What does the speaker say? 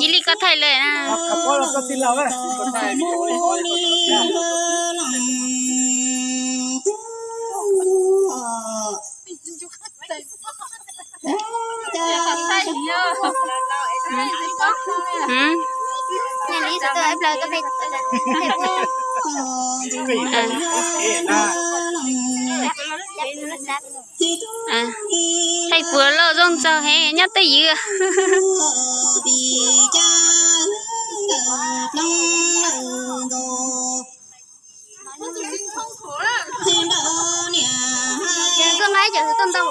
Ib li koj thaij lawm na. Thaij puas lauj, zoo txaus heev nyob twj ywm. Koj nqa ib co hws tuaj ntau.